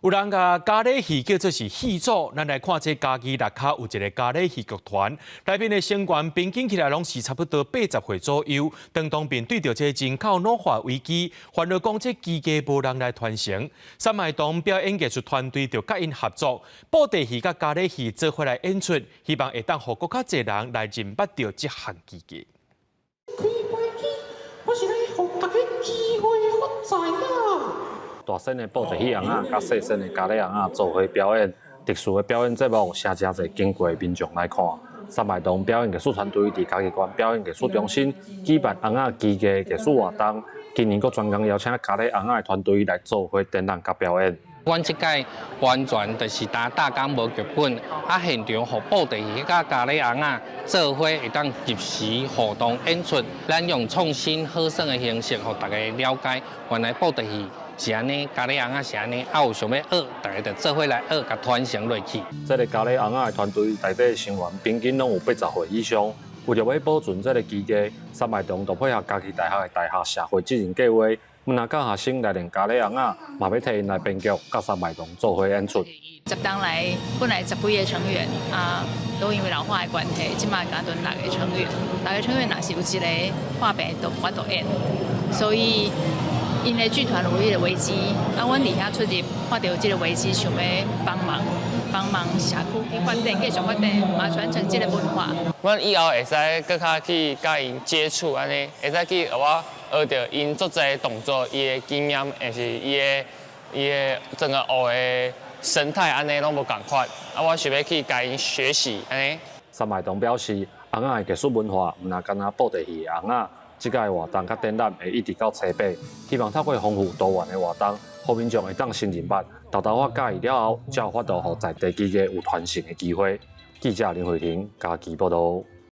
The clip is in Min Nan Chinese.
有人共咖喱戲叫做是戲祖，咱來看這嘉義蚋卡有一个咖喱戲劇團，內面的成員平均起來攏是差不多80歲左右。當當面對著這人口老化危機，煩惱講這技藝無人來傳承。三汶洞表演藝術團隊就佮𪜶合作，布袋戲佮咖喱戲做伙來演出，希望會當予閣較濟人來認捌著這項技藝。我是來予大家機會發財啊！大身的布袋戲尪仔，佮細身的咖喱尪仔做伙表演，特殊的表演節目，吸誠濟經過民眾來看。三汶洞表演藝術團隊佇嘉義縣表演藝術中心舉辦尪仔技藝藝術活動，今年閣專工邀請咖喱尪仔的團隊來做伙展覽佮表演。阮這擺完全就是焦焦工無劇本，啊現場予布袋戲佮咖喱尪仔做伙會當入時互動演出，咱用創新好耍的形式，予大家了解原來布袋戲是按呢，咖喱尪仔是按呢，啊有想欲學，大家就做伙來學，共傳承落去。這个咖喱尪仔的團隊內底成員平均攏有80歲以上，為著欲保存這个技藝，三汶洞就配合嘉義大學的大學社會責任計畫，毋但教學生來練咖喱尪仔，嘛欲替𪜶來編劇，佮三汶洞做伙演出。10冬來本來十幾个成員啊，都因為老化的關係，這馬敢剩六个成員，六个成員若是有一个破病都無法度演，所以𪜶的劇團有彼个危機，啊，阮佇遐出入看著這个危機，想欲幫忙幫忙社區去發展，繼續發展，嘛傳承這个文化。阮以後會使閣較去佮𪜶接觸，按呢會使去予我學著𪜶足濟動作，伊的經驗，抑是伊的整個學的生態，按呢攏無仝款。啊，我想欲去共𪜶學習，按呢。三汶洞表示，尪仔的藝術文化，毋但干焦布袋戲的尪仔，這擺活動佮展覽會一直到初八，希望透過豐富多元的活動，予民眾會當先認捌，沓沓仔教育了後，才有法度予在地技藝有傳承的機會。記者林慧婷嘉義報導。